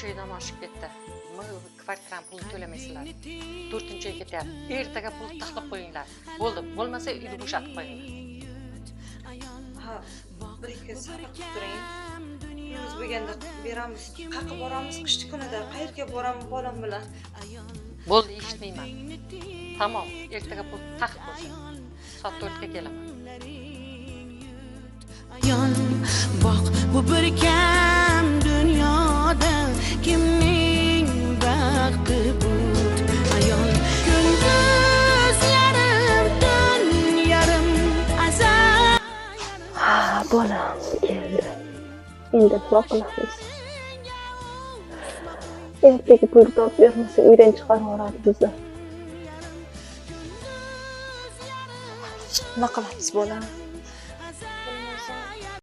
Oydan oshib ketdi. Kvartirani pulini to'lamaysizlar. To'rtinchi oy ketyapti. Ertaga pul taxlab qo'yinglar. Bo'ldi, bo'lmasa uyni bo'shatib qo'yinglar. Ha, bir ikki kun sabr qilib turing. Pulimiz bo'lganda beramiz. Qayerga boramiz qishni kunida? Qayerga boraman bolam bilan? Bo'ldi, eshitmayman. Tamom, ertaga pul taxt bo'lsin. Soat 4ga kelaman. Ayol, boq, bu bir kam dunyoda kimning baxti but ayol. Kunduz yarim, tun yarim, azal. Ha, bolam keldi. Endi nima qilamiz? Ertaga pul topib bermasa, uydan chiqarib yuboradi bizni. Nima qilamiz, bolam?